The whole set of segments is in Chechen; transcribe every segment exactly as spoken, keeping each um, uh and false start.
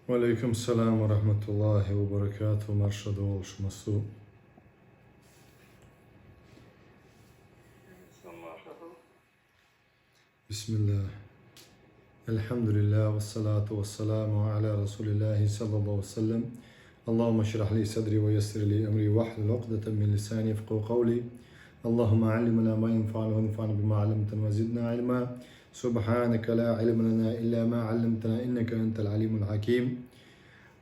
Ва алейкум салам ва рахматуллахи ва баракатуху. Марша долуш массо. بسم الله. الحمد لله والصلاة والسلام على رسول الله صلى الله عليه وسلم. اللهم اشرح لي صدري ويسر لي أمري واحلل عقدة من لساني يفقهوا قولي. اللهم علمنا ما ينفعنا وانفعنا بما علمتنا وزدنا علما. سبحانك لا علم لنا إلا ما علمتنا إنك أنت العليم الحكيم.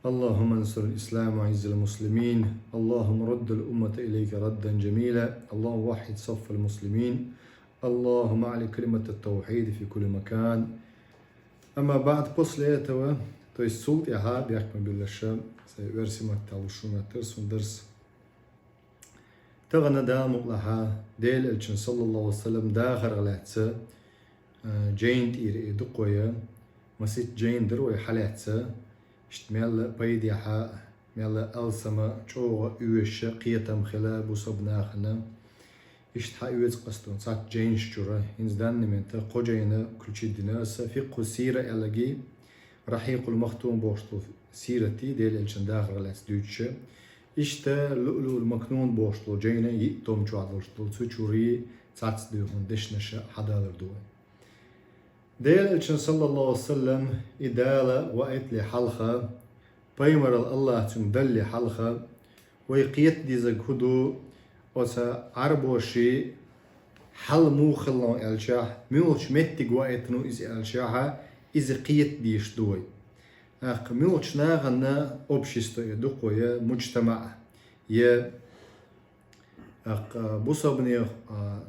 اللهم انصر الإسلام وأعز المسلمين. اللهم رد الأمة إليك ردا جميلا. اللهم وحد صف المسلمين. اللهم أعل كلمة التوحيد في كل مكان. أما بعد, после этого, то есть цул тӀаьхьа, бехк ма биллалаш, сай оьрсийн маттахь луш хӀума тара сун дарс. Тахана, Дала мукъ лахь, Делан Элчан, саллаллаху алейхи ва саллям, дахарах лаьцна, а, жайна тӀера и дукхой, масийтта жайна дара вай хьалаьцна, иштта мел пайдехьа, мел алсама, чӀогӀа оьшуша кхетам хила бусалба нахана. Иштта хьаоьцу къастон цхьацца жайнаш чура, хӀинца данна моментахь кхо жайна включить дина аса, Фикъху сира аьллаги, Рахьикъул Махтум бохуш долу сират, Делан Элчан дахарах лаьцна дуьйцуш. Иштта Луълуъул Макнун бохуш долу жайна йиъ том чохь долуш долу, цу чуьра цхьацца дуьйхьун дешнаша хьадалар ду вай. Делан Элчан, саллаллаху алейхи ва саллям, и Дала ваийтале хьалха, пайхамаралла Аллаха цуьнга далале хьалха, вай кхета дезарг хӀун ду, оцу Ӏарбоши хьал муха хилла аьлча, муьлхачу меттиг ваийтина иза аьлча, иза кхета дезаш ду вай. ТӀаккха муьлхачу нахана общество я дукхо, я муджтамаъ, я, тӀаккха, бусалбанийн, а,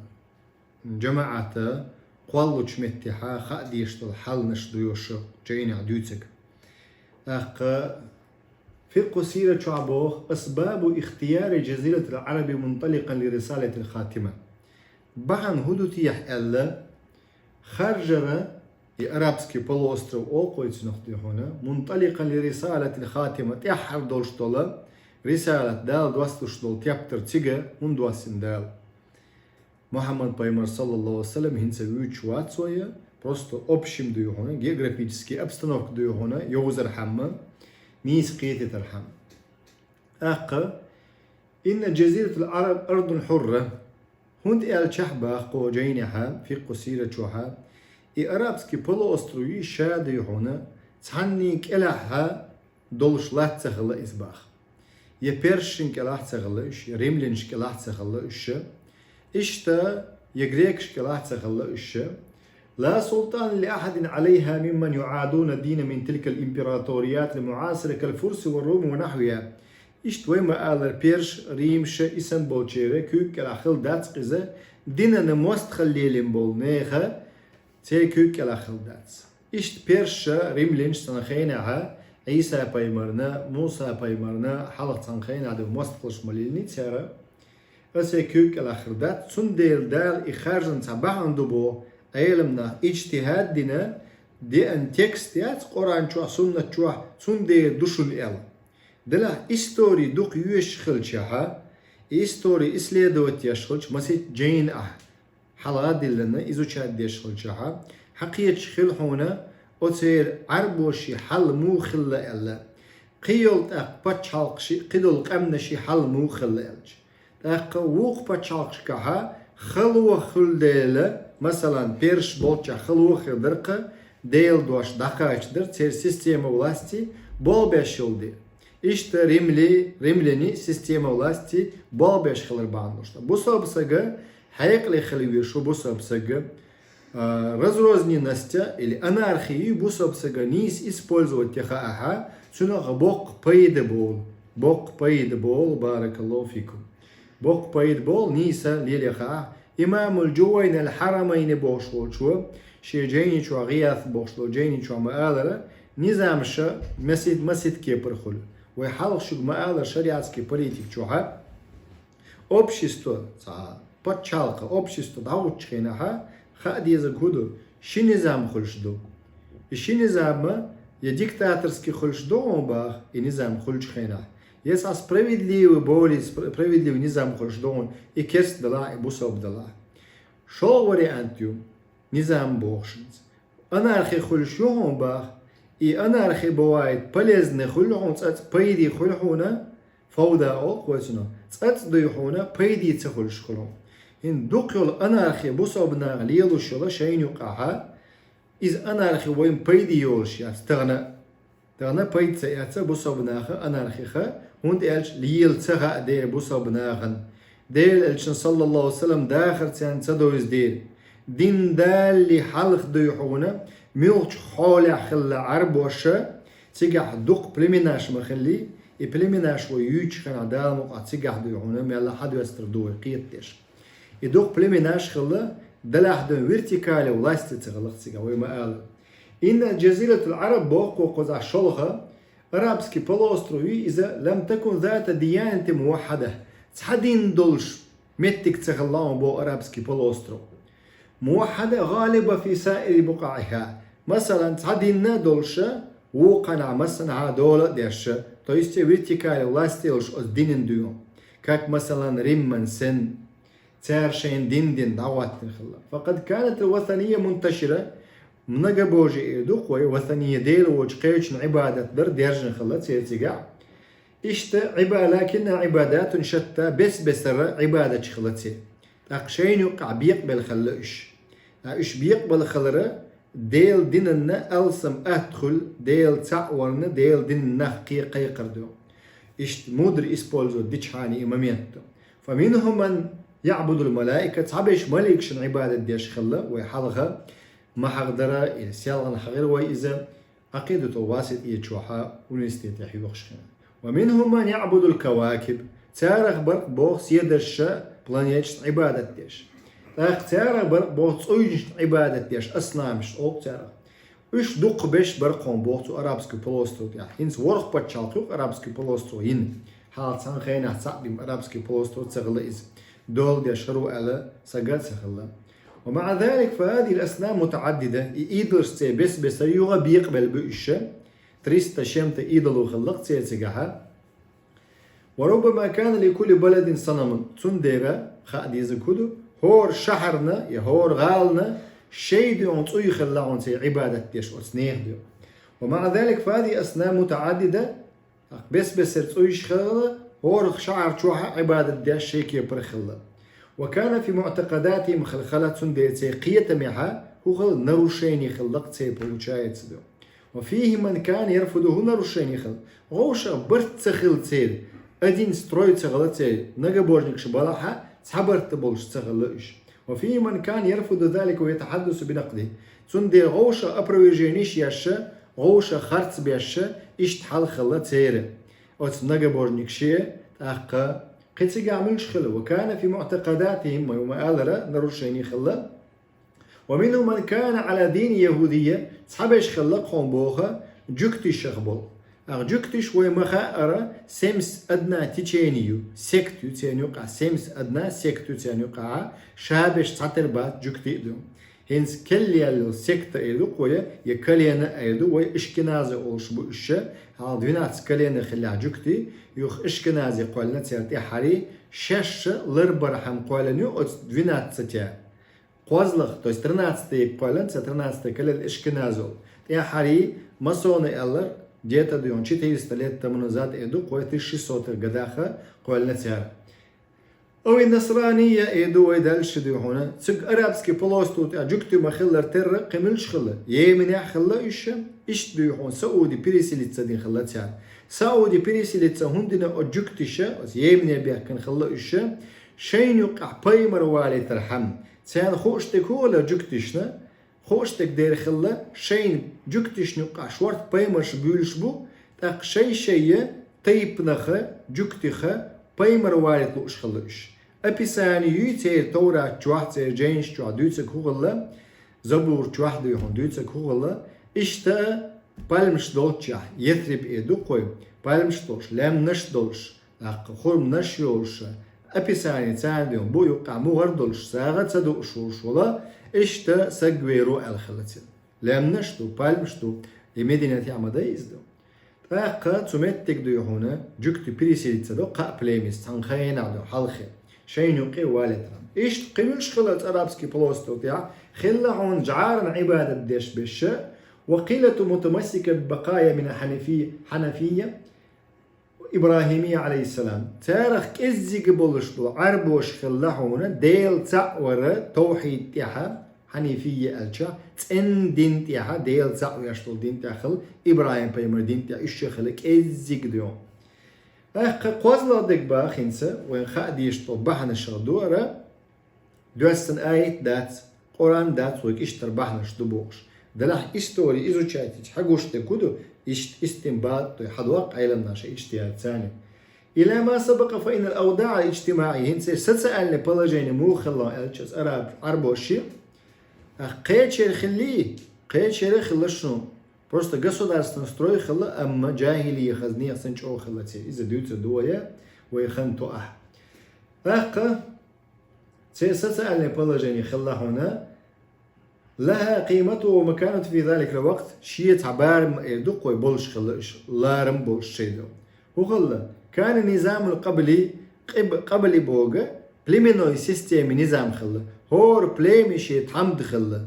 жамаӀата кхоллучу меттехьа хаа дезаш долу хьалнаш ду йоша жайнехь дуьйцург. ТӀаккха Фикъху сира чохь боху: «Асбабу ихтияри жазиратил Ӏараби мунталикъан ли рисалатил хатима». Бахьана хӀун ду техьа аьлла, харжара и Арабский полуостров олу вай цунах дуьйхьуна, мунталикъан ли рисалатил хатима, тӀаьххьара долуш долу рисалат, Дала доссалуш долу тептар цига хӀунда доссина Дала. Мухьаммад пайхамар, саллаллаху алейхи ва саллям, хӀинца вуьйцуш вац вай, просто общем дуьйхьуна, географический обстановка дуьйхьуна, йовзархьама, нийса кхетийтархьама. ТӀаккха: «Инна жазиратал Ӏараб ардун хьурра». ХӀунда аьлча боху кху жайнехьа, Фикъху сира чохьа, и Арабский полуостров ша дуьйхьуна, цхьанний кӀелахьа долуш латта ца хилла иза боху. Я персашна кӀелахь ца хилла уьш, я римлянаш кӀелахь ца хилла уьш. Иштта, я грекаш кӀелахь ца хилла уьш. «Ла султана ли ахьадин Ӏалайха мимман юӀадуна дина мин тилкал императориятил муӀасира кал фурси ва руми ва нахьвиха». Иштта вай ма-аллара, персаш, римаш, и санна болчеран куьйга кӀелахь хилла дац иза, динан мостагӀалла лелийна болу нехан, церан куьйга кӀелахь хилла дац. Иштта персаш, римлянаш цхьана хенахь, Ӏийса пайхамарна, Муса пайхамарна хьалха цхьана хенахь ду мостагӀаллаш ма лелийна цара. Аса куьйга кӀелахь хилла дац, цундела Дала и харжина цхьа бахьана ду боху, Ӏеламнаха иджтихӀад дина, деана текст яц Къуръан чохь, суннат чохь, цундела ду шуна аьлла. Делахь истори дукха йоьшуш хилчахьа, и истори исследовать еш хилча, масийтта жайна ахь хьалха диллина, изучать деш хилчахьа, хьан кхеташ хила хьуна, оцеран Ӏарбоши хьал муха хилла аьлла, кхин йолу тӀаккха пачхьалкхаши, кхидолу къаьмнаши хьал муха хилла аьлча. ТӀаккха вукху пачхьалкхашкахьа хало хуьлу дела, масалан, персаш болчохь хало хир дара-кх, Делан дош дӀакхачадара, церан система власти болх беш йолу де. Иштта римли-, римляне система власти болх беш хилар бахьана долуш. Бусалба сага хьекъале хила везаш ву бусалба сага, а, разрозненность или анархия ю бусалба сага нийса использовать яха ахьа, цунах боккха пайда болу. Боккха пайда болу, баракаллаху фикум. Боккха пайда болу нийса лелаха ахь. Имамул Джувайни аль-Хьарамайни бохуш волчо, шен жайни чохь, ГӀияс бохуш долу жайни чохь ма-аллара, низамаша, масит-, масит кепара хуьлу. Вай хьалха шуьга ма-аллара, шариатский политика чохьа, общество, цхьа пачхьалкха, общество дӀагӀуччу хенахьа, хаа дезарг хӀун ду? Ши низам хуьлуш ду. И ши низам я диктаторский хуьлуш ду хьуна боху, и низам хуьлучу хенахь. Я цхьа справедливый, более спр-, справедливый низам хуьлуш ду хьуна, и керста далахь, и бусалба далахь. ШолгӀа вариант ю, низам бохушинца. Анархи хуьлуш ю хьуна боху, И анархи бывает полезный хуьлу хьуна, цӀацӀа пайди хуьлу хьуна, фавда олу вай цунах, цӀацӀа дуй хьуна, пайди ца хуьлуш хуьлу. ХӀинца дукха йолу анархи бусалба наха лелуш йолу шайна юкъахь, иза анархи вайна пайди йолуш яц тахана. Тахана пайда ца эцна бусалба наха анархиха, хӀунда аьлча лела ца хаьа дера бусалба нахана. Делан элчан, саллаллаху алейхи ва саллям, дахар царна ца довза дера. Дин далале хьалха дуй хьуна, муьлхачу хьолехь хилла Ӏарбоша, цигахь дукха племенаш ма хиллий, и племенаш вай юьйцучу хенахь Дала мукъахь цигахь дуй хьуна, мелла хьадоьстур ду вай кхетадеш. И дукха племенаш хилла, делахь дуй вертикали власти ца хиллакх цигахь, вай ма аллара. Инна джазиратул Ӏараб боху кхузахь шолгӀа, Арабский полуостров ю иза, лам такун зата диянатин муваххьада, цхьа дин долуш меттиг ца хилла боху Арабский полуостров. Муваххьада гӀалиба фи саири букъаӀиха. Масалан, цхьа дин а долуша, вукханахь массанхьа дола а дешша, то есть вертикали власти йолуш оцу динан дуьйна. Как, масалан, Римман сен, цара шайна дин дина дӀахӀоттина хилла. Факъад канат ватания мунташира, многобожие эр ду-кх вай, ватания Дела воцчу кхечун Ӏибадат дар дерзина хилла церан цигахь. Иштта Ӏиба-, лакинна Ӏибадатун шатта, бес-бесара Ӏибадаташ хилла церан. ТӀаккха шайна юккъехь бекъабелла хилла уьш. Ткъа уьш бекъабелла хилар Делан динан алсам атта хуьлу, Дела цхьаъ варна, Делан динан нах кхе кхайкхар ду. Иштта мудро использовать дичхьана и момент ду. Фаминхум ман яъбудул малаика, цхьаберш маликашна Ӏибадат деш хилла, вай хьалха ма хьахадара, или селхана хьахийра вай иза, Ӏакъидатул васитӀия чохь университетехь хьоьхуш хилла. Ва минхум ман яъбудул кавакиб, царах бара-кх боху седарша, планеташна Ӏибадат деш. ТӀаккха царах бара-кх боху цӀуйнашна Ӏибадат деш, аснамаш олу царах. Уьш дуккха берш бара-кх боху цу Арабский полуостров тӀехь. ХӀинца ворхӀ пачхьалкх ю-кх Арабский полуостров йина. Хьалха цхьана хенахь цхьаъ бен Арабский полуостров ца хилла иза. Дола деш хӀара ву аьлла, сага а ца хилла. Ва маъа залик, фа хазихил аснам мутаъаддида, и идолаш церан бес-бесара юха бекъабелла бу уьш. Триста с чем-то идол хилла-кх церан цигахь. Ва руббама кана ли кулли баладин санамун. Цундела хаа дезарг хӀун ду, хӀора шахьарна я хӀора гӀалана шайн дуьхьал цӀуй хилла хьуна церан Ӏибадат деш оцу нехан дуьхьал. Ва маъа залик, фа хазихил аснам мутаъаддида, бес-бесара цӀуйш хилла, хӀора шахьар чохь а Ӏибадат деш шайн кепара хилла. Ва кана фи муътакъадатихим халхала, цундела церан кхетамехь хӀун хилла, нарушение хилла-кх церан, получается, ду. Ва фихим ман кана ярфудуху, нарушение хилла. Вовшах барт ца хилла церан, один строй ца хилла церан, многобожникаш балахь а цхьа барт болуш ца хилла уьш. Ва фихим ман кана ярфуду залика ва ятахьаддасу бинакъдихи. Цундела вовшах опровержениш еш, вовшах харц беш, иштта хьал хилла церан. Оцу многобожникаша тӀаккха кхин цигахь муьлш хилла, ва кана фи муътакъадатихим, ма ма аллара, нарушение хилла. Ва минхум ман кана Ӏала дини яхӀудия, цхьаберш хилла-кх боху жуьгтишах болу. Ах жуьгтиш вай ма хаъара, семьдесят одна течение ю, секта ю церан юкъахь, семьдесят одна секта ю церан юкъахь, ша берш цхьатера бац, жуьгти а ду. ХӀинца келлаелла секта эр ду-кх вай, я колено эр ду, вай ашкеназы олуш бу уьш, хьалха двенадцать колено хиллехь жуьгти, юха ашкеназе кхоьллина церан тӀаьххьара, шаьш ларбархьама кхоьллина ю оцу двенадцатя. КхозлагӀа, то есть тринадцатый кхоьллина, цхьа тринадцатый колено ашкеназов. ТӀаьххьара масоны аьллар, где-то дуьйна четыреста лет тому назад эр ду-кх вай, тысяча шестисотых годах кхоьллина цара. Ой, насрания эр ду вай дальше дуй хьуна. Цига Арабский полуостров тӀехь жуьгти ма хиллара терра кхин муьлш хилла. Йеменехь хилла уьш, иштта дуй хьуна, Сауди переселиться дина хилла цара. Сауди переселиться хӀунда дина оцу жуьгтиша, оцу Йемене баьхкина хилла уьш, шайна юккъехь пайхамар валийтархьама. Царна хууш дерг хӀун хилла жуьгтишна? Хууш дерг дера хилла, шайна жуьгтишна юккъехь шорта пайхамарш буьйлуш бу, тӀаккха шай-шайна тайпанах, жуьгтиха пайхамар валийта лууш хилла уьш. Описание юй церан Товрат чохь, церан жайнаш чохь дуьйцург хӀун хилла, Забур чохь дуй хьуна дуьйцург хӀун хилла, иштта пальмаш долччехь, Ясриб эр ду-кх вай, пальмаш долуш, лаьмнаш долуш, тӀаккха хурманаш йолуш, описание царна дуьйна бу, юккъехь мухӀар долуш, сагӀа ца дууш волуш волу, иштта сагвер ву аьлла хилла церан. Лаьмнаш ду, пальмаш ду, и Мединатехь ма дай иза ду. ТӀаккха цу меттиг дуй хьуна, жуьгти переселиться до кхаа племяс, цхьана хенахь ду, хьалхе. Шайна юккъе валийтархьама. Иштта кхин муьлш хилла цу Арабский полуостров тӀехь, хилла хьуна жӀарана Ӏибадат деш берш, وقلة متمسكة ببقايا من الحنفية، حنفية إبراهيمية عليه السلام. Царах кӀеззига болуш болу Ӏарбоша хилла хьуна Дела цхьаъ вара тавхьид тӀехьа, хьанифия аьлча, цӀена дин тӀехьа, Дела цхьаъ веш долу дин тӀехь хилла, ИбрахӀим пайхамар дин тӀехь уьш хилла кӀеззиг ду. ТӀаккха кхозлагӀа дерг бахинца, вайн хаа дезаш долу бахьанаш ду ара, доьссина аят дац, Къуръан дац, вай иштта бахьанаш ду бохуш. Делахь истори изучать йича хьан гуш дерг хӀун ду, иштта истинбат ду, хьан доккху Ӏеламнаша иштта яцани. إلى ما سبق فإن الأوضاع الاجتماعية, хӀинца социальное положение муха хилла аьлча, араб, Ӏарбоши, а кхечера хилли, кхечера хилла шун. Просто государственный строй хилла, амма жахӀилия хазне сан чӀогӀа хилла церан. Иза дуьйцур ду вай, вай хан тоахь. ТӀаккха церан социальное положение хилла хьуна, لها قيمتها ومكانتها في ذلك الوقت, шен цхьа барам эр ду кхой болуш хилла уьш, ларам болуш шайн ду. ХӀун хилла? كان النظام القبلي, къиб-, къабли боху племенной система низам хилла. ХӀора племя шен тхьамда хилла.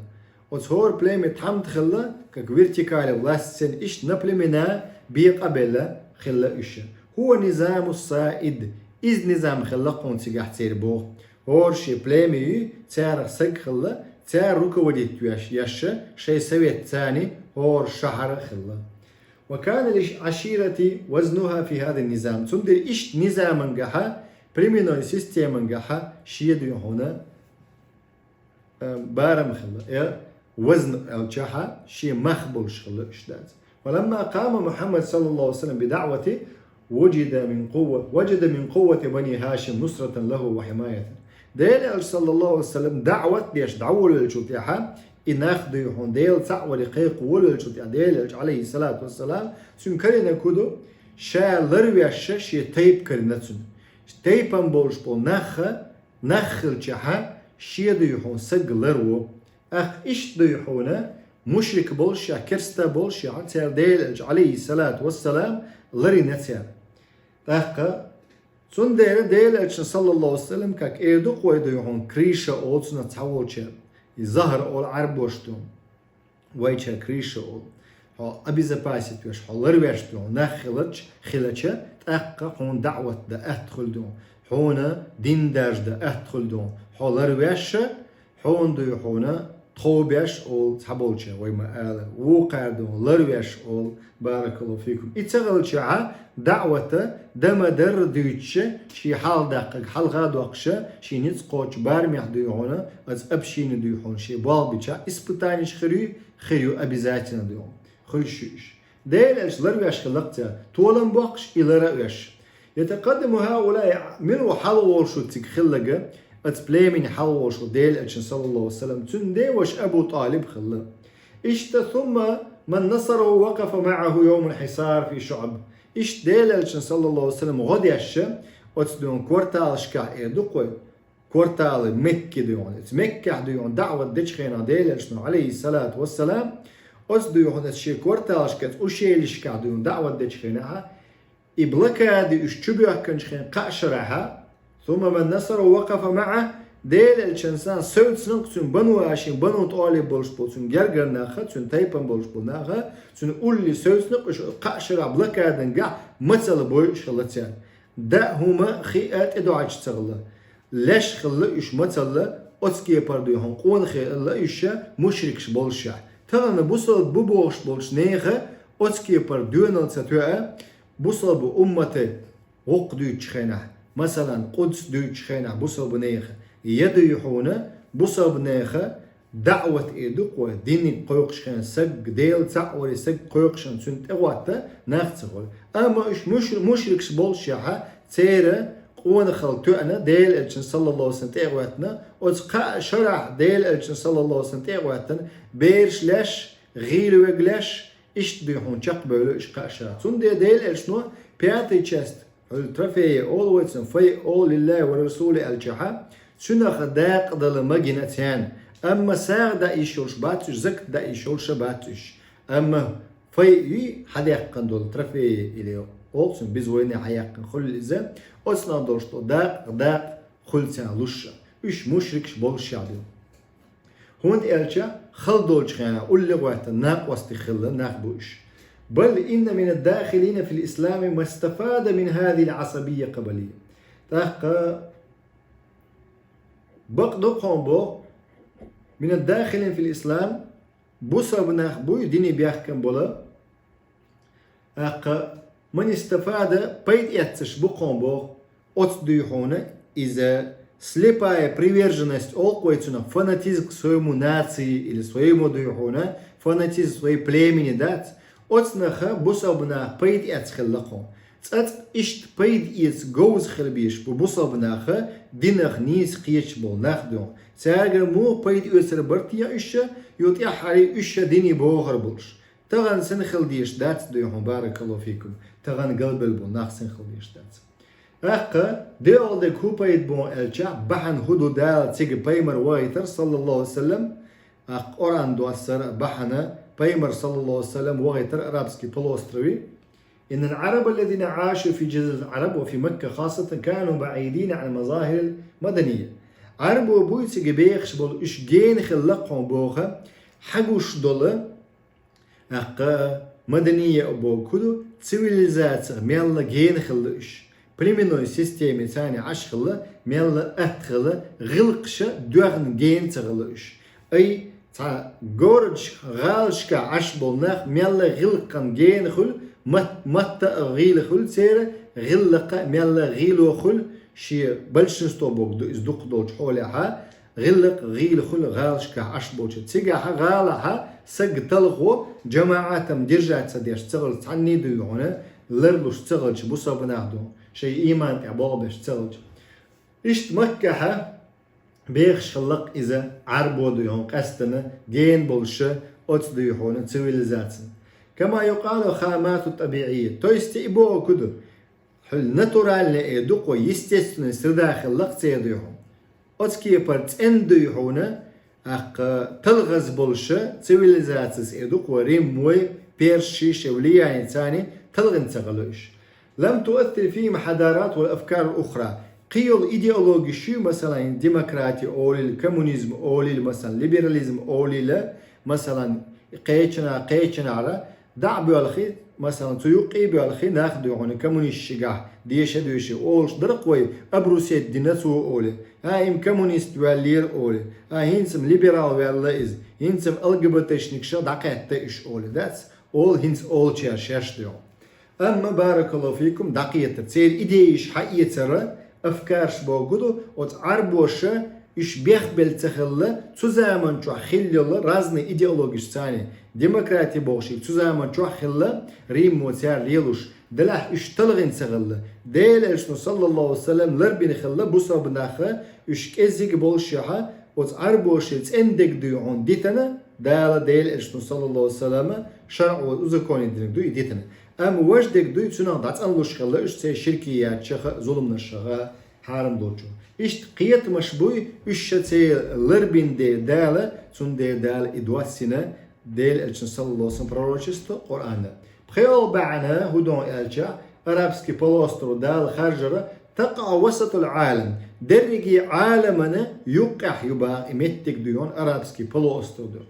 Оцу хӀора племя тхьамда хилла, как вертикаль власти церан, иштта на племена бекъа а белла хилла уьш. هو النظام السائد, иза низам хилла кхунна цигахь церан боху. ХӀора шен племя ю, царах саг хилла, цара руководить веш, еш шайн совет царна хӀора шахьара хилла. وكان للعشيرة وزنها في هذا النظام. Цундела иштта низамангахьа, племенной системангахьа шен дуй хьуна, э, барам хилла. Э, вазн аьлчахьа, шен мах болуш хилла уьш дац. ولما قام محمد صلى الله عليه وسلم بدعوته وجد من قوة، وجد من قوة بني هاشم نصرة له وحماية. Делан Элча, саллаллаху алейхи ва саллям, даъват деш дӀаволавеллачул тӀаьхьа, и нах дуй хьуна, Дела цхьаъ варе кхайкха волавеллачул тӀаьхьа, Делан Элча, алейхиссалату вассалам, цуьнан карийнарг хӀун ду, ша ларвеш шен тайпа карийна цуьнан. Тайпана болуш болу нах, нах хилчахьа, шен дуй хьуна саг ларво. Ах, иштта дуй хьуна, мушрик болушехь, керста болушехь, цара Делан Элча, алейхиссалату вассалам, ларийна цара. ТӀаккха цундела Делан Элчана, саллаллаху алейхи ва саллям, как эр ду кхой дуй хьуна, крыша олу цунах цхьаволчара. И захар олу Ӏарбоша ду. Вайчара крыша олу. Хьо обезопасить веш, хьо ларвеш ду, нах хилач-, хилача, тӀаккха хьуна даъват дан атта хуьлу ду. Хьуна дин даржа дан атта хуьлу ду. Хьо ларвеш, хьуна дуй хьуна тховбеш олу цхьаболчара, вай ма ала, вукхара ду, ларвеш олу, баракаллаху фикум. И ца хилчахьа, даъвата дан ма дарра дуьйцуша, шен хьалха даккхарг хьалха доккхуша, шен ницкъ кхочу барамехь дуй хьуна, оцу община дуй хьуна, шен болх бичахь, испытанеш хир ю, хир ю обязательно дуй хьуна. Хуьлуш ю уьш. Делан Элча ларвеш хилла-кх цара, толам боккхуш, и лара а веш. يتقدم هؤلاء, мила ву хьалаволуш ву цига хилларг, оцу племина хьалаволуш ву Делан Элчана, саллаллаху алейхи ва саллям, цуьнан ден ваша Абу ТӀалиб хилла. Иштта, ثم من نصره وقف معه يوم الحصار في شعب. Иштта Делан Элчана, саллаллаху алейхи ва саллям, гӀо деш, оцу дуьйна кварталашкахь эр ду кхой, кварталы Мекки дуй хьуна. Оцу Меккехь дуй хьуна даъват дечу хенахь Делан Элчано, алейхиссалату вассалам, оцу дуй хьуна оцу шен кварталашкахь, оцу ущельешкахь дуй хьуна даъват дечу хенахьа, и блокада уьш чубоьхкинчу хенахь кхаа шарахьа, ثم من نصره وقف معه, Делан Элчанца совцинарг цуьнан Бану Гьашим, Бану ТӀалиб болуш болу цуьнан гергара наха, цуьнан тайпана болуш болу наха, цуьнан улле совцинарг уьш кхаа шарахь блокадангахь мацалла бойуш хилла цара. Даа хӀума хиъа тӀедоӀуьйтуш ца хилла. Леш хилла уьш мацалла, оцу кепара дуй хьуна къонахий хилла уьш мушрикаш болушехь. Тахана бусалба бу бохуш болчу нехан оцу кепара доьналла ца тоьа, бусалба уммата гӀуллакх дуьйцучу хенахь, масалан, Къудс дуьйцучу хенахь бусалба нехан, я дуй хьуна, бусалба нехан даъват эр ду кхой, диниг кхойкхуш хенахь саг, Дела цхьаъ варе саг кхойкхуш хенахь цуьнан тӀегӀотта нах ца хуьлу. Амма уьш муш-, мушрикаш болушехьа, церан къонахалла тоьана Делан Элчана, саллаллаху алейхи ва саллям, тӀе а гӀоьттина, оцу кхаа шарахь Делан Элчана, саллаллаху алейхи ва саллям, тӀе а гӀоьттина, бераш леш, гӀийла верг леш, иштта дуй хьуна чекхбевлла уьш кхаа шарахь. Цундела Делан Элчано пятая часть, хӀуьлла трофея олу вай цунах, файъ олу, лиллахи ва лиррасули аьлчахьа, цуьнах дакъа дала магина царна. Амма сагӀа даа йиш йолуш бац уьш, закат даа йиш йолуш а бац уьш. Амма файъ ю хьадаьккхина долу трофея или олу цунах, безвойная хьаяьккхина хуьлу иза, оцунах долуш долу дакъа, дакъа хуьлу царна луш а. Уьш мушрикаш болушехь ду. ХӀунда аьлча, хала долчу хенахь уллехь гӀоьттина накъостий хилла нах бу уьш. بل إن من الداخلين في الإسلام من استفاد من هذه العصبية القبلية. ТӀаккха бакъ ду кхуна боху, من الداخلين في الإسلام, бусалба нах буй дине бехкам бола, тӀаккха من استفاد, пайда эцнарш бу кхуна боху, оцу дуй хьуна иза слепая приверженность олу вай цунах, фанатизм к своему нации или своему дуй хьуна, фанатизм своей племени дац. Оцу наха бусалба нах пайда эцна хилла кхуна. Цкъа-цкъа иштта пайда эца говза хила безаш бу бусалба наха динах нийса кхеташ болу нах дуй хьуна. Цаьргара муха пайда оьцур бара те уьш, ю тӀаьххьара уьш дине бохур болуш. Тахана санна хила дезаш дац дуй хьуна, баракаллаху фикум. Тахана галбелла болу нах санна хила дезаш дац. ТӀаккха, доьалгӀа дерг хӀун пайда бу аьлча, бахьана хӀун ду Дала цига пайхамар вахийтар, саллаллаху Ӏалайхи ва саллам, тӀаккха Къуръан доссар бахьана пайхамар, саллаллаху Ӏалайхи ва саллам, вахийтар арабский полуострове. إن العرب الذين عاشوا في جزيرة العرب وفي مكة خاصة كانوا بعيدين عن المظاهر المدنية. Ӏарбо буй цига бехаш болу уьш гена хилла кхуна боху, хьагуш долу, тӀаккха, мадания боху хӀун ду, цивилизацих мелла гена хилла уьш. Племенной системе царна Ӏаш хилла, мелла атта хилла, гӀиллакхаша доьхна гена ца хилла уьш. Ай, цхьа городашка, гӀалашка Ӏаш болу нах мелла гӀиллакхан гена хуьлу, мат-, матта а гӀийла хуьлу церан, гӀиллакха а мелла гӀийло хуьлу, шен большинство боху ду иза дукхах долчу хьолехьа, гӀиллакх гӀийла хуьлу гӀалашкахь Ӏаш болчу. Цигахьа гӀалахьа саг талхо жамаӀатам держать ца деш ца хилча, цхьанний дуй хьуна ларлуш ца хилча, бусалба нах ду, шайн ийман тӀехь болх беш ца хилча. Иштта Маккахьа бехаш хилла-кх иза Ӏарбо дуй хьуна къаьстина, гена болуша оцу дуй хьуна цивилизацина. كما يقال خامات طبيعية. То есть и боху хӀун ду, хьуьлла натуральная э ду кхо, естественная среда хилла-кх церан дуй хьуна. Оцу кепара цӀена дуй хьуна, тӀаккха талхаза болуша цивилизацис э ду кхо, риммой, персий шайн влияние царна талхина ца хилла уьш. لم تؤثر فيهم حضارات والأفكار الأخرى. Кхин йолу идеологиш ю, масалан, демократия олийла, коммунизм олийла, масалан, либерализм олийла, масалан, кхечанхьа, кхечанхьара, дӀа а боьлхий, масалан, цу юккъе а боьлхий, нах дуй хьуна коммунисташкахь деша а доьший олуш дара-кх вай, обрусеть дина цо олий. А, и-м коммунист ваьллера олий. А, хӀинца-м либерал ваьлла иза. ХӀинца-м ЛГБТ-шникаша дӀакхетта уьш олий. Дац, олу хӀинца олучара шаьш дуй хьуна. Амма, баракаллаху фикум, дӀакхетар. Церан идеяш хьаэцара, афкарш боху ду, оцу Ӏарбоша уьш бехбелла ца хилла, цу заман чохь хилла йолу разные идеологиш царна. Демократи бохушиг цу заман чохь хилла, риммо цара лелуш, делахь уьш талхина ца хилла. Делан элчано, саллаллаху Ӏалайхи ва саллам, ларбина хилла бусалба наха, уьш кӀеззиг болушехьа, оцу Ӏарбоша цӀена дерг дуй хьуна дитина, Дала Делан элчано, саллаллаху Ӏалайхи ва саллам, шарӀо, узаконить динарг ду и дитина. Амма важа дерг дуй, цунах дӀацӀанлуш хилла уьш церан ширкиятчаха, зуламнашаха, хьарам долчу. Иштта кхетамаш буй, уьш ша церан ларбина дела Дала, цундела Дала и доссина Делан элчан, саллаллаху Ӏалайхи ва саллам, пророчество Къуръана. ПхоьалгӀа бахьана хӀун ду аьлча, Арабский полуостров Дала харжара تقع وسط العالم. Дерриге Ӏаламана юккъехь ю боху и меттиг дуй хьуна Арабский полуостров ду.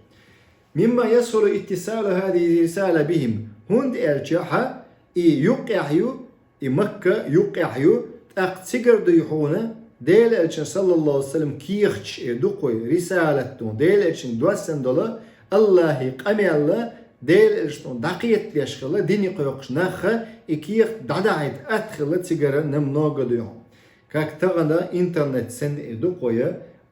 مما يسهل اتصال هذه الرسالة بهم. ХӀунда аьлча хьа и юккъехь ю, и Макка юккъехь ю, тӀаккха цигара дуй хьуна Делан элчан, саллаллаху Ӏалайхи ва саллам, кехаташ э ду кхо, рисалат ду, Делан элчан доссана долу АллахӀан къамел, Делан элчано дӀакхетадеш хилла, дине кхойкхуш нахха и кехат дӀадахьийта атта хилла цигара намного дуй хьуна. Как тахана интернет санна э ду кхо,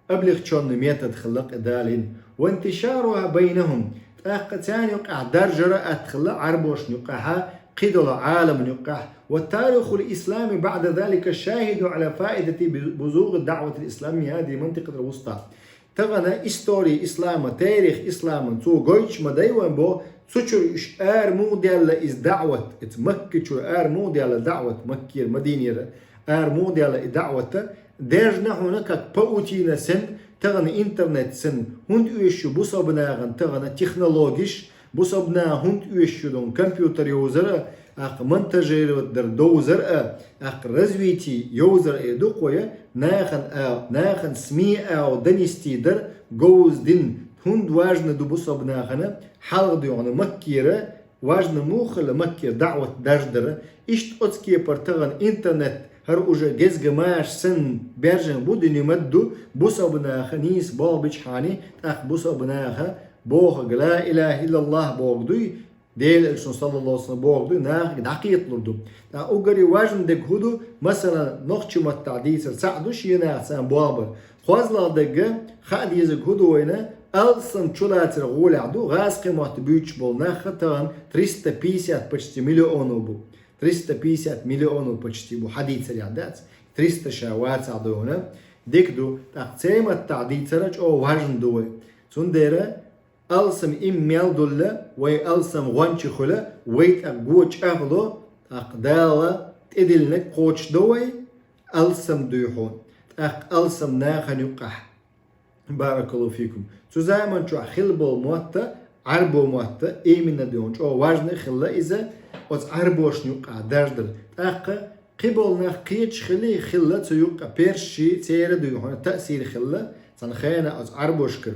облегчённый метод хилла-кх и далийна. وانتشارها بينهم. ТӀаккха царна юккъехь даржара атта хилла Ӏарбошна юккъехьа кхидолу Ӏаламна юккъехь. وتاريخ الإسلام بعد ذلك شاهد على فائدة بزوغ الدعوة الإسلامية هذه المنطقة الوسطى. Тахана истори ислама, тарих исламан цо гойтуш ма дай вайн боху, цу чуьра уьш ара муха даьлла иза даӀват, иза Макка чуьра ара муха даьлла даӀват, Маккера, Мадинера ара муха даьлла и даӀвата, дерзна хьуна как паутина санна, тахана интернет санна, хӀунда оьшуш ю бусалба нахана тахана технологиш, бусалба наха хӀунда оьшуш ю дон компьютер йовзар а, тӀаккха монтажировать дар довзар а, тӀаккха развитие йовзар а э ду кхо, нахана а, нахана СМИ а донести дар, говза дин, ХӀунда важна ду бусалба нахана хьалха дуьйхьана Маккера, важна муха хилла Маккера даӀват дарждар, иштта оцу кепара тахана интернет, хӀара уже гезга маша санна баьржина бу, дуьне ма-дду, бусалба наха нийса болх бичхьана, тӀаккха бусалба наха бохург ла илаха иллаллахӀ бохург дуй, Делан Элчано саллаллахӀу Ӏалайхи ва саллам бохург дуй, нахага дӀакхеталур ду. ТӀаккха уггаре важна дерг хӀун ду, масалан, нохчийн маттахь дийцар цхьаъ ду шен наха царна бохург бар. КхозлагӀа дерг, хаа дезарг хӀун ду вайна, алсам чулацар гӀолехь ду, гӀазкхийн мотт буьйцуш болу нах тахана триста пятьдесят почти миллионов бу. Триста пятьдесят миллионов почти бу, хьадийцарехь дац. Триста ша вацахь дуьйхьана дика ду, тӀаккха церан маттахь дийцар чӀогӀа важна ду вай. Цундела алсам иман мел долу, вай алсам гӀоьнчий хуьлу, вай тӀаккха го чӀагӀло, тӀаккха Дала тӀедиллинарг кхочушдо вай, алсам дуьйхьо, тӀаккха алсам нахана юккъехь. Баракаллаху фикум. Цу заман чохь хилла болу мотт, Ӏарбойн мотт, именно дуьйхьо, чӀогӀа важна хилла иза, оцу Ӏарбошна юккъехь дарждар. ТӀаккха кхин болу нах кхеташ хилла, хилла цу юккъехь персаший, церан дуьйхьо таъсир хилла, цхьана хенахь оцу Ӏарбошкара.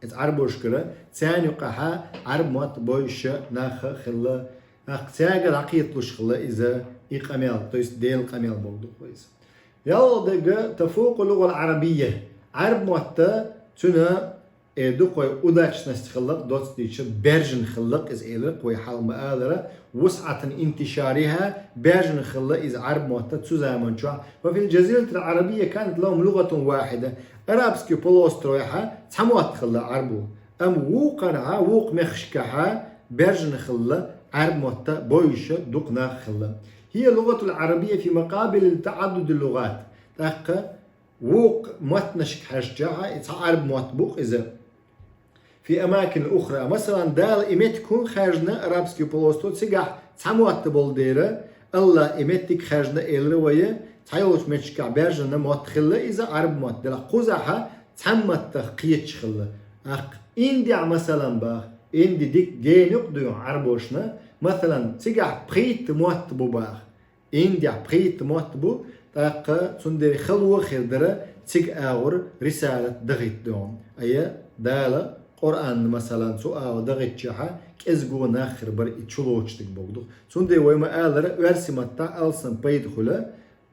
Иза Ӏарбошкара, царна юккъехь Ӏарбойн мотт бовзуш нах хилла. ТӀаккха цаьрга дӀакхеталуш хилла иза, и къамел, то есть Делан къамел бохург ду-кх иза. ЯлхолгӀа дерг, тафукъу лугӀал Ӏарабийя. Ӏарбойн мотт цуьнан, э, дукха удачность хилла-кх, доцца дийцича, баьржина хилла-кх иза, элира-кх вай хьалха ма-аллара, вусӀатан интишарихӀа, баьржина хилла иза Ӏарбойн мотт цу заман чохь. Ва фил джазиратил Ӏарабийя канат лахӀум лугӀатун вахӀида. Арабский полуостровехь цхьа мотт хилла Ӏарбойн. Амма вукханхьа, вукху мехкашкахь баьржина хилла Ӏарбойн мотт бовзуш дукха нах хилла. ХӀия лугӀатул Ӏарабийя фи макъабили таӀаддудил лугӀат. ТӀаккха вукху маттанашка хьаьжчахь, и цхьа Ӏарбойн мотт бу-кх иза. Фи амакин ухра. Масалан, Дала и меттиг хӀунда хаьржина, Арабский полуостров, цигахь цхьа мотт болу дела, АллахӀа и меттиг хаьржина элира вай, цхьайолчу меттигашкахь баьржина мотт хилла иза, Ӏарбойн мотт делахь, кхузахь цхьана маттах кхеташ хилла. ТӀаккха Индехь, масалан, боху, Инди дика гена юкъа дуьйхьо Ӏарбошна, масалан, цигахь пхийтта мотт бу боху. Индехь пхийтта мотт бу, тӀаккха цундела хало а хир дара цига агӀор рисалат дахийта дуьйхьо. Ай, Дала Къуръан, масалан, цу агӀор дахийтчахь, кӀезиго нах хир бара и чулоцуш дерг бохург ду-кх. Цундела вай ма-аллара, оьрсийн маттахь алсам пайда хуьлу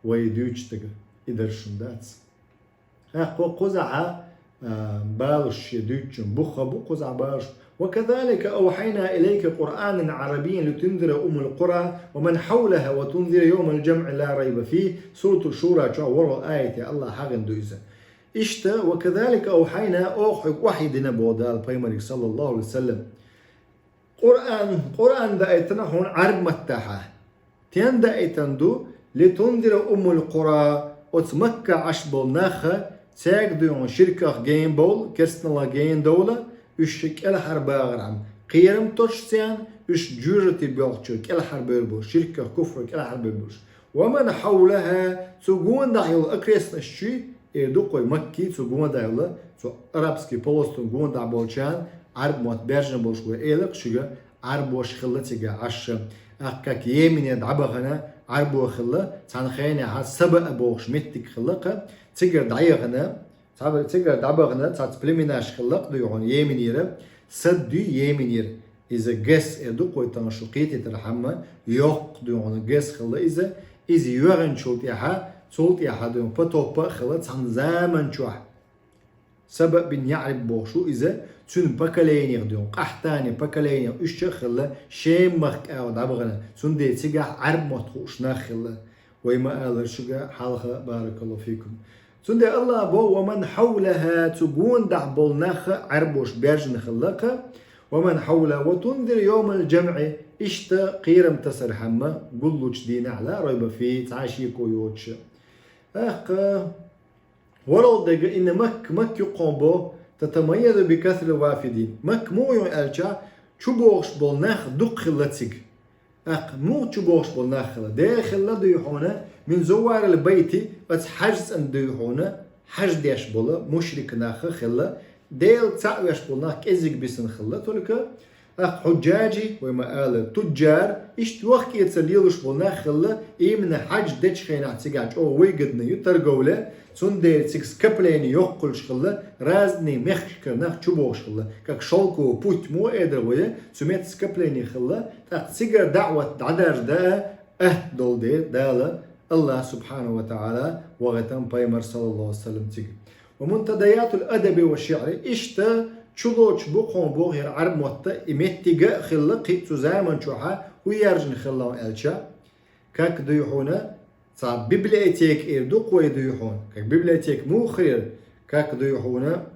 вай дуьйцуш дерг, и даржаш дац. ТӀаккха кхузахь, а, балуш шен дуьйцучун бух а бу кхузахь балуш. وكذلك أوحينا إليك قرآنا عربيا لتنذر أم القرى ومن حولها وتنذر يوم الجمع لا ريب فيه. Сурату Шура чохь ворхӀалгӀа аят, АллахӀа хьахийна ду иза. Иштта, وكذلك أوحينا, оха хьоьга вахьйу дина боху Дала пайхамарга, саллаллахӀу Ӏалайхи ва саллам. Къуръан, Къуръан даийтина хьуна Ӏарбойн маттахь. Стенна даийтина ду? لتنذر أم القرى, оцу Маккахь Ӏаш болу нах, цаьрга дуьйхьо ширках гена бовла, керстаналлах гена довла, уьш кӀелхьарбахархьама кхерам тосуш царна, уьш жоьжахати боьлхучуьра кӀелхьарбевр болуш, ширках, куфрах кӀелхьарбевр болуш. ومن حولها, цу гондахь йолу окрестносташ, э, ду-кх вай Маккий, цу гондахь йолу, цу Арабский полуострован гондахь болчарна, Ӏарбойн мотт баьржина болуш вай эла-кх шуьга, Ӏарбош хилла цигахь Ӏаш. ТӀаккха как Йеменера дӀабахана Ӏарбой хилла, цхьана хенахь Саба а бохуш меттиг хилла-кх, цигара дӀаяхана, цхьа-, цигара дӀабахана цхьацца племенаш хилла-кх дуьйхьо Йеменера, Сад дуй Йеменера. Иза Гес эр ду-кх вай тахана шу кхетийтархьама, йоккха дуьйхьо Гес хилла иза. Иза йоьгӀначул тӀаьхьа, цул тӀаьхьа дуьйхьо потоп а хилла цхьана заман чохь. Саба бин Яъриб бохуш ву иза, цуьнан поколенех дуьйхьо, Къахьтани поколенех уьш а хилла, Шем-махка агӀор дӀабахана, цундела цигахь Ӏарбойн мотт хууш нах хилла. Вай ма-аллара шуьга хьалха, баракаллаху фикум. Цундела АллахӀа боху: ومن حولها, цу гондахь болу нах а Ӏарбош баьржина хилла-кх, ومن حولها وتنذر يوم الجمع, иштта кхерам тасархьама гуллучу дийнахь لا ريب فيه, цхьа а шеко йоцуш. ТӀаккха ворхӀалгӀа дерг, إن مكة, Макка юккъехь боху, تتميز بكثرة الوافدين. Макка муха ю аьлча, чубогӀуш болу нах дукха хилла цига. ТӀаккха муха чубогӀуш болу нах хилла? Дера хилла дуй хьуна, من زوار البيت, оцу ХьаьжцӀанна дуй хьуна, хьаж деш болу мушрик нах а хилла, Дела цхьаъ веш болу нах кӀеззиг бисина хилла, только тӀаккха хьуджжажи, вай ма-аллара, туджжар, иштта вахкица лелаш болу нах хилла, именно хьаж дечу хенахь цигахь чӀогӀа выгодно ю торговля, Цундела цига скопление йоккхуш хилла, разные мехкашкара нах чубохуш хилла, как шёлковый путь мо эр дара вай, цу метта скопление хилла, тӀаккха цигара даӀват дӀадаржа даа атта долу дела Дала, Аллах субхьанаху ва таӀала, вахийтина пайхамар саллаллаху алейхи ва саллям цига. ومنتديات الأدب والشعر, иштта чулоцу бу кхунна боху хӀара Ӏарбойн мотт, и меттиг а хилла кхин цу заман чохь хӀун яржина хилла аьлча, как дуй хьуна, цхьа библиотека эр ду-кх вай дуй хьуна. Как библиотека муха хир яра? Как дуй хьуна,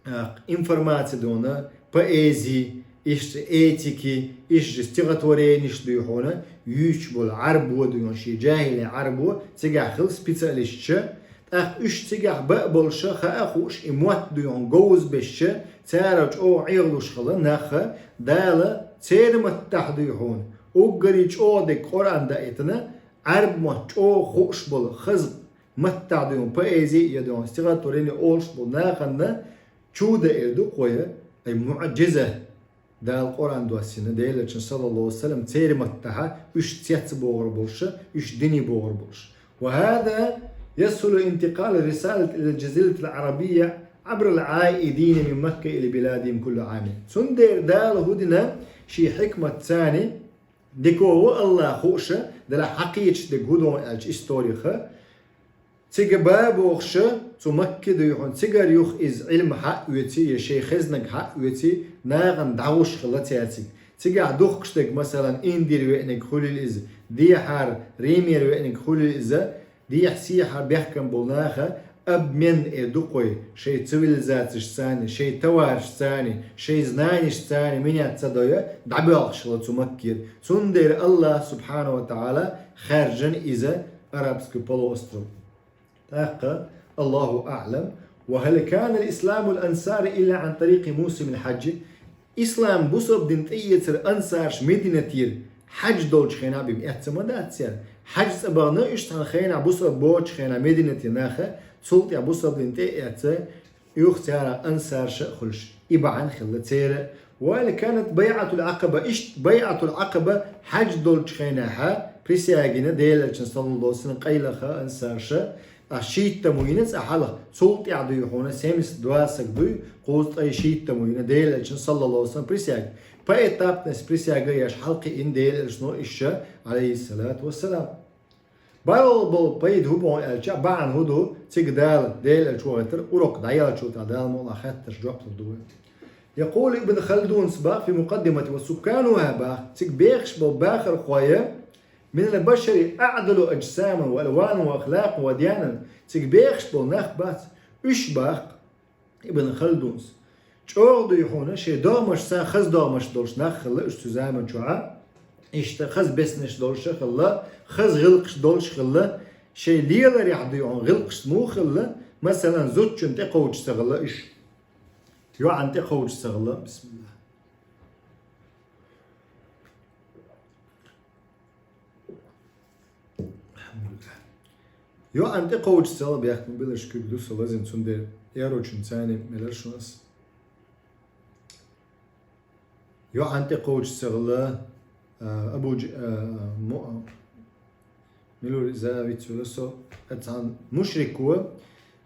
а, информаци дуна, поэзи, иштта этики, иштта стихотворенеш дуй хьуна, юьйцуш болу Ӏарбо дуй хьуна, шен жахӀилан Ӏарбо, цигахь хилла специалисташ, тӀаккха уьш цигахь баа болуша хаа хууш и мотт дуй хьуна говза бешча, цара чӀогӀа Ӏехалуш хилла нах, Дала церан маттахь дуй хьуна, уггаре чӀогӀа дерг Къуръан даийтина, Ӏарбойн мотт чӀогӀа хууш болу хаза маттахь дуй хьуна поэзи я дуй хьуна стихотворени олуш болу нахана чу дан эр ду-кх вай, ай муӀжиза, Дала Къуръан доссийна, Делан Элчано саллаллаху алейхи ва саллям церан маттахь уьш цецбохур болуша, уьш дине бохур болуша. وهذا يسهل انتقال الرسالة إلى الجزيرة العربية عبر العائدين من مكة إلى بلادهم كل عام. Цундела Дала хӀун дина шен хьикматца, дика ву Аллах хууша, делахь хьакхеташ дерг хӀун ду аьлча историха, цига ба бохуша, цу Макке дуй хьуна, цигара юха иза Ӏилма хьаоьций, я шайн хезнарг хьаоьций, нахана дӀагӀуш хилла цаьрцига. Цигахь духкуш дерг, масалан, Индера веанарг хуьлийла иза, дехьара Римера веанарг хуьлийла иза, дехьа-сехьара бехкам болу наха обмен эр ду-кх вай, шайн цивилизацешца, шайн товарашца, шайн знанешца менять ца дой, дӀабоьлхуш хилла цу Маккера. Цундела Аллах субхьанаху ва таӀала хаьржина иза Арабский полуостров. ТӀаккха, Аллаху аӀлам, وهل كان إسلام الأنصار إلا عن طريق موسم الحج؟ Ислам бусалба дин тӀеэцар ансарша Мединатера хьаьж долчу хенахь бен эцца ма дац цара. Хьаьж цӀа бахана уьш цхьана хенахь бусалба боцучу хенахь Мединатера наха, цул тӀаьхьа бусалба дин тӀеэцна юха цара ансарша а хуьлуш. И бахьана хилла церан. وهل كانت بيعة العقبة, иштта байӀатул Ӏакъаба хьаьж долчу хенахь присягина Делан Элчано саллаллаху алейхи ва саллям къайлаха ансарша, а шийттамо йина цкъа хьалха, цул тӀаьхьа дуй хьуна семьдесят два саг дуй, кхузткъе шийттамо йина Делан Элчано саллаллаху алейхи ва саллям присяга. Поэтапно присяга еш хьалакхиъна Делан Элчано иштта, алейхиссалату вассалам. Бакъдолу болу пайда хӀун бу аьлча, бахьана хӀун ду, цига Дала, Делан Элча вахийтар, урок дӀаеллачул тӀаьхьа Дала мукъалахь хаттарш жоп лур ду вай. يقول ابن خلدون бах في مقدمته وسكانها бах, цига бехаш болу бахархой, من البشر أعدل أجساما وألوانا وأخلاقا وديانا, цига бехаш болу нах бац, уьш бах, Ибн Халдунс. ЧӀогӀа дуй хьуна, шайн догӀмашца хаза догӀмаш долуш нах хилла уьш цу заман чохь, иштта хаза беснеш долуш а хилла, хаза гӀиллакхаш долуш а хилла, шайн леларехь дуй хьуна гӀиллакхаш муха хилла, масалан, зудчунна тӀекховдуш ца хилла уьш. ЙоӀанна тӀекховдуш ца хилла. Бисмиллах. АлхьамдулиллахӀ. ЙоӀанна тӀекховдуш ца хилла, бехк ма билла, куьг ду со лазийна, цундела эрочун цани мелар шуна ас. ЙоӀанна тӀекховдуш ца хилла, а, Абу Дж-, а, Му-, а, милур иза вицвелла со, а, цхьана мушрико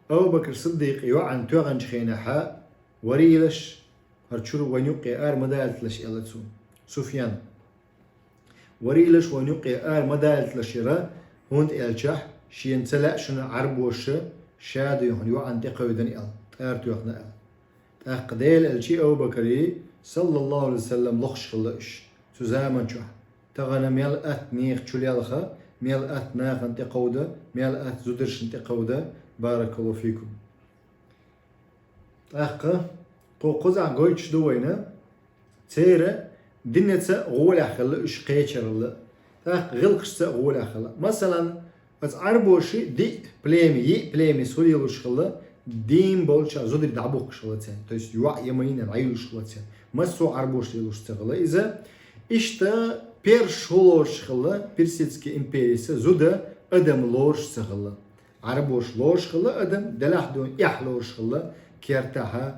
Абу Бакр Сиддикъ йоӀанна тоьхначу хенахь варийлаш, хӀара чуьра вайн юккъе ара ма далийталаш, аьлла цо. Суфьян. Варийлаш вайн юккъе ара ма далийталаш яра, хӀунда аьлча шена ца лаьа шуна Ӏарбоша ша дуй хьуна йоӀанна тӀекховдийна аьлла, тӀара тоьхна аьлла. ТӀаккха Делан Элчий, Абу Бакарий, саллаллаху Ӏалайхи ва саллам, лохуш хилла уьш цу заман чохь. Тахана мел атта нехан чулелха, мел атта нахана тӀекховда, мел атта зударшна тӀекховда, баракаллаху фикум. ТӀаккха кху кхузахь гойтуш ду вайна, церан динца гӀолехь хилла уьш кхечаралла, тӀаккха гӀиллакхашца гӀолехь хилла. Масалан, оцу Ӏарбоши диъ племя, йиъ племя хӀун лелош хилла, дийна болчохь зударий дӀабухкуш хилла церан, то есть йоӀ я майна дӀайолуш хилла церан. Массо а Ӏарбоша лелош ца хилла иза. Иштта персаша хӀун лоруш хилла, Персидский империца зуда адам лоруш ца хилла. Ӏарбоша лоруш хилла адам, делахь дуьйна эхь лоруш хилла, кертахь,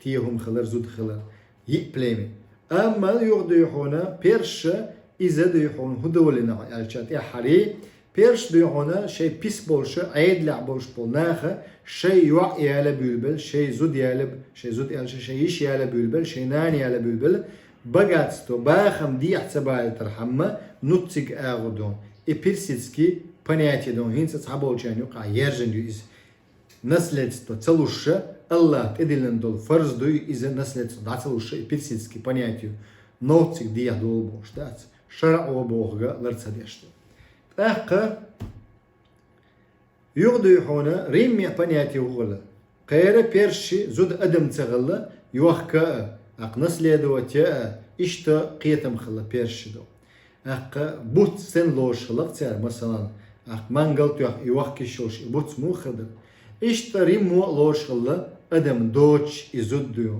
тӀе хӀума хилар, зуда хилар, йиъ племя. Амма юха дуй хьуна персаша иза дуй хьуна хӀун долийна аьлча тӀаьххьара, Персаш дуй хьона шоай пис болуш, Ӏедалехь болуш болу наха шоай йоӀ яла буьйлабелла, шоай зуда яла, шоай зуда аьлча, шоай йиша яла буьйлабелла, шоай нана яла буьйлабелла, богатство, бахам дехьа ца балийтархьама, нуц цига агӀор ду. И персидский понятие ду, хӀинца цхьаболчарна юкъахь яьржина ю иза. Наследство ца луш, Аллахь тӀедиллина долу фарз дуй иза, наследство дӀа ца луш, и персидский понятие, нуц цига дехьа долу бохуш дац, шарӀо бохург лар ца деш ду. ТӀаккха юха дуй хьона Римме понятие хӀун хилла. Кхера персашна зуда адам ца хилла, йохка а, аккха наследовать а, иштта кхетам хилла персашна ду. Аккха буц стенна лоруш хилла-кх цара, масалан, аккха мангал тоьхна и йохка йиш йолуш и буц муха хир дара. Иштта Риммо а лоруш хилла адам доцуш и зуда дуй,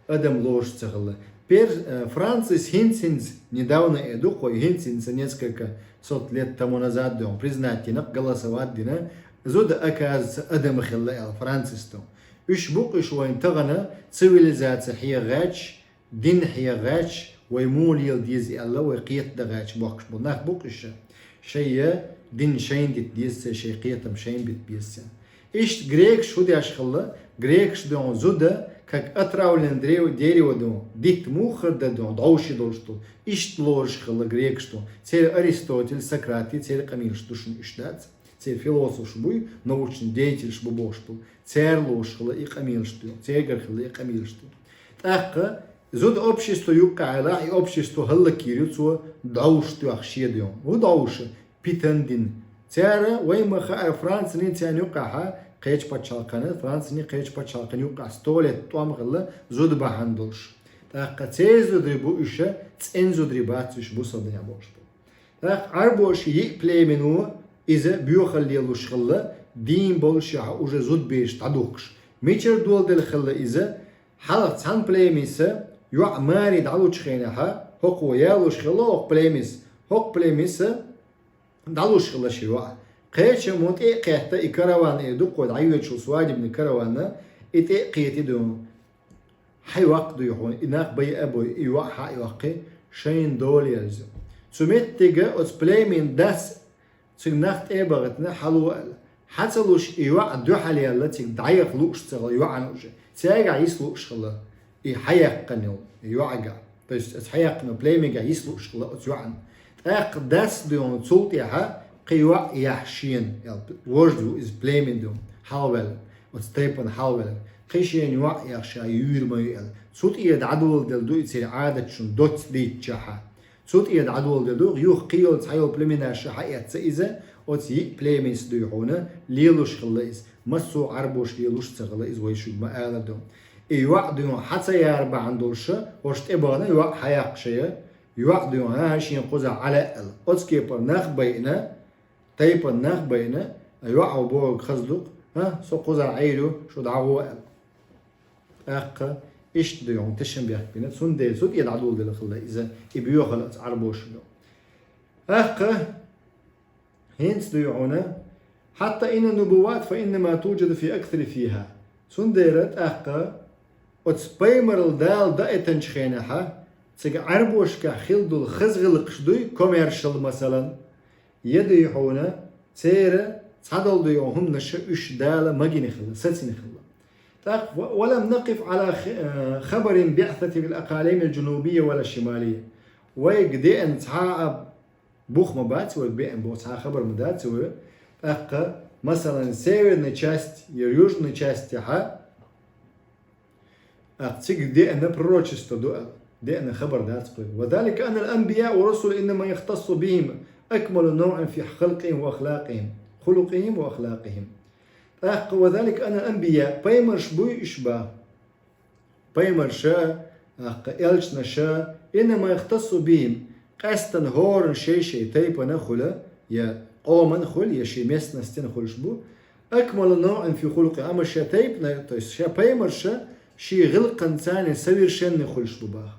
адам лоруш ца хилла. Пер-, э, Францис хӀинц-хӀинц, недавно э ду-кх вай, хӀинц-хӀинца несколько сот лет тому назад дуй, признать дина-кх, голосовать дина, зуда, оказывается, адам хилла аьлла Францис ду. Уьш бу-кх уьш вайн тахана цивилизаци хьеха гӀерташ, дин хьеха гӀерташ, вай муха лела деза аьлла, вай кхетадан гӀерташ бохкуш болу нах бу-кх уьш. Шайн дин шайна дита деза церан, шайн кхетам шайна бита беза церан. Иштта грекаш хӀун деш хилла, грекаш дуй хьона зуда, как отравленное дре-, дерево ду, дитт муха хир дара ду, дӀовш долуш ду. Иштта лоруш хилла грекаш ду. Церан Аристотель, Сократи, церан къамелаш ду шуна уьш дац. Церан философаш буй, научный деятелаш бу бохуш бу. Цара лоруш хилла и къамелаш ду, цигара хилла и къамелаш ду. ТӀаккха зуда общество юккъехь Ӏелахь, и общество хӀаллакйийр ю цо, дӀовш тоьхна шен дуй хьона. ХӀун дӀовш? Питана дина. Цара, вай ма хаара, Францини царна юккъехь, кхечу пачхьалкхана, Францини кхечу пачхьалкхана юккъехь сто лет тӀом хилла зуда бахьана долуш. ТӀаккха церан зударий бу уьш, цӀена зударий бац уьш, бусалба динехь болуш бу. ТӀаккха Ӏарбоша йиъ племено иза боьхалла лелош хилла, дийна боллушехь уже зудабераш дӀадухкуш. Мичара доладелла хилла иза? Хьалха цхьана племис йоӀ маре дӀалучу хенахь, хӀокхо ялош хилла хӀокху племис, хӀокху племис дӀалуш хилла шен йоӀ. Кхечаммо тӀе а кхетта, и караван эр ду-кх вай, дӀайоьдуш йолу свадебный караван, и тӀе а кхетий ду. Хьайоккху дуй хьуна, и нах байа а бой, и йоӀ хьа а йоккхий, шайна дола ерза. Цу меттига оцу племийн дас цуьнан нах тӀе а бахийтина, хьало аьлла. Хьа ца луш, и йоӀ дуьхьал яьлла, цига дӀаяха лууш ца хилла йоӀана уже. Цаьргахь йиса лууш хилла, и хьаяьккхина йолу, и йоӀагахь. То есть оцу хьаяьккхина племигахь йиса лууш хилла оцу йоӀана. ТӀаккха дас дуй хьуна цул тӀаьхьа кхин йоӀ яхь шена, аьлла, вождь ву иза племийн дуй хьуна, хьалаваьлла, оцу тайпана хьалаваьлла. Кхин шена йоӀ яхь ша юьйр ма ю аьлла. Цу тӀера дӀадоладелла ду и церан Ӏадаташ шуна доцца дийцчахьа. Цу тӀера дӀадоладелла ду, юха кхин йолу цхьа йолу племенаш хьаэцна иза, оцу йиъ племис дуй хьуна лелош хилла иза. Массо а Ӏарбоша лелош ца хилла иза, вай шуьга ма-аллара ду. И йоӀ дуй хьуна хьа ца яра бахьана долуш, хӀорш тӀе бахана йоӀ хьаяккха шайна, йоӀ дуй хьуна, хӀан-хӀа, шен кхузахь Ӏа лаьа аьлла. Оцу кепара нах байина, тайпана нах байина, а йоӀа бохург хаза ду-кх, хӀан, со кхузахь Ӏийр ю, шу дӀагӀо аьлла. ТӀаккха иштта дуй хьуна тешнабехк бина, цундела цу тӀе дӀадоладелла хилла иза, и боьхалла оцу Ӏарбошна. ТӀаккха хӀинца дуй хьуна: «حتى إن النبوات فإنما توجد في أكثر فيها». Цундела тӀаккха оцу пайхамаралла Дала даийтинчу хенахь, цига Ӏарбошкахь хилла долу хаза гӀиллакхаш дуй, коммершал, масалан, я дуй хьуна, церан цхьадолу дуй хьуна хӀуманаш, уьш Дала магийна хилла, сацийна хилла. ТӀаккха: «ولم نقف على خ-، خبر بعثة في الأقاليم الجنوبية ولا الشمالية». Вайга деана цхьа а бух ма бац, вайга беана боху цхьа а хабар ма дац вай. ТӀаккха, масалан, северная часть я южная часть тӀехь, тӀаккха цига деана пророчество ду аьлла, деана хабар дац кхуьга. «وذلك أن الأنبياء والرسل إنما يختص بهم أكمل نوع في خلقهم وأخلاقهم، خلقهم وأخلاقهم». ТӀаккха: «وذلك أن الأنبياء», пайхамарш буй уьш бах. Пайхамарша, тӀаккха элчанаша, «إنما يختص بهم», къаьстина хӀоранна шай-шай тайпана хуьлу, я къомана хуьлу, я шен местностина хуьлуш бу, «أكمل نوع في خلقهم», амма шен тайпана, то есть шен пайхамарша шен гӀиллакханца совершенный хуьлуш бу бах.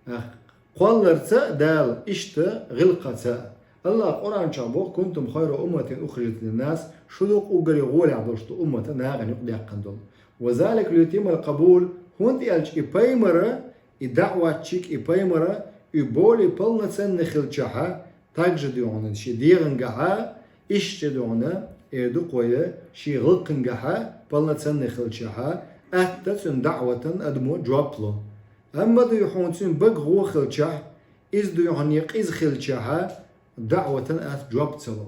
ТӀаккха кхолларца а Дала, иштта гӀиллакхаца а. Аллаха Къуръан чохь боху: «كنتم خير أمة أخرجت للناس», шу ду-кх уггаре гӀолехь долуш долу уммат, нахана юкъадаьккхина долу. «وذلك ليتم القبول», хӀунда аьлча и пайхамар, и даӀватчик, и пайхамар, и более полноценный хилчахь, также дуй хьуна шен дегӀангахь, Иштта дуьхьана, э, дукхойя ший гӀалгӀангахьа, полноценный хилчахьа, атта цуьнан даӀватан адамо жоп ло. Амма дуьхьана цуьнан бага гӀо хилчахь, иза дуьхьана я къиза хилчахьа, даӀватан атта жоп ца ло.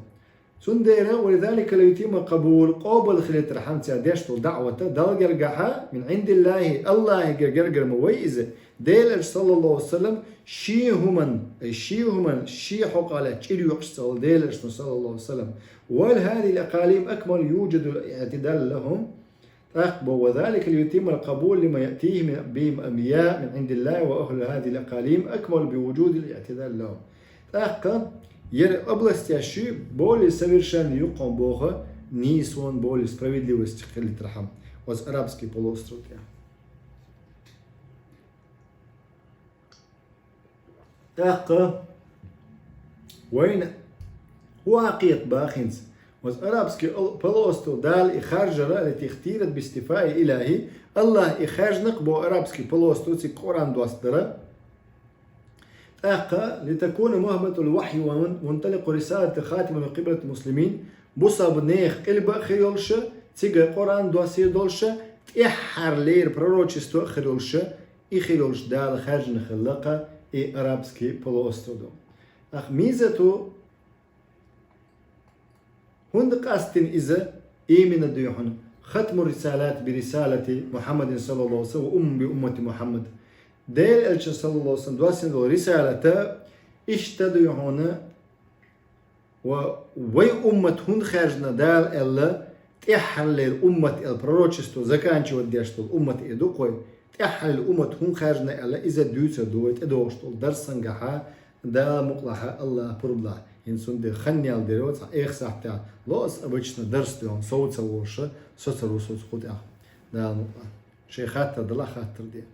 Цундела, ولذلك ليتم القبول, къобал хилийтархьама цара деш долу даӀвата, Далла гергахьа, من عند الله, Аллахьигара гергара ма вай иза, Делан Элча, саллаллаху Ӏалайхи ва саллам, шен хӀуман, ай, шен хӀуман, шен хьокъехь лаьцна чӀир йоькъуш ца хилла Делан Элчано, саллаллаху Ӏалайхи ва саллам. وأهل هذه الأقاليم أكمل يوجد الاعتدال لهم. ТӀаккха боху, وذلك ليتم القبول لما يأتيهم من، بهم أنبياء من عند الله وأهل هذه الأقاليم أكمل بوجود الاعتدال لهم. ТӀаккха яра областеш более совершенный ю-кх боху нийсонан, более справедливости хилийтархьама оцу Арабский полуостров тӀехь. ТӀаккха вайна хӀун хьакхета боху хӀинца? Оцу Арабский ол-, полуостров Дала и хаьржира, التي اختيرت باصطفاء إلهي, Аллахьа и хаьржина-кх боху Арабский полуостров цига Къуръан доссадара. ТӀаккха لتكون مهبط الوحي ومن-، منطلق رسالة خاتم القبلة المسلمين, бусалба нехан къилба а хир йолуша, цига Къуръан доссийр долуша, тӀаьххьарлера пророчество а хир йолуша, и хир йолуш Дала хаьржина хилла-кх и Арабский полуостров ду. Ах, миза ду, хӀунда къастийна иза именно дуьхьана, ختم الرسالات برسالة محمد صلى الله عليه وسلم وأمة بأمة محمد. Делан Элчан, саллаллаху Ӏалайхи ва саллам, доссийна долу рисалата иштта дуьхьана, ва вай уммат хӀунда хаьржина Дала аьлла, тӀаьххьарлера уммат аьлла пророчество заканчивать деш долу уммат э ду-кх вай, тӀаьххьарлера уммат хӀунда хаьржина аьлла, иза дуьйцур ду вай тӀедогӀуш долу дарсангахьа, Дала мукъалахь, Аллахь пурба лахь. ХӀинца цундела хан ял дерг цхьа эха сахьтехь ло аса обычно дарс дуьхьана, сов ца волуша, со ца ву соца кху тӀехь. Дала мукъалахь. Шайн хаттар далахь, хаттар де.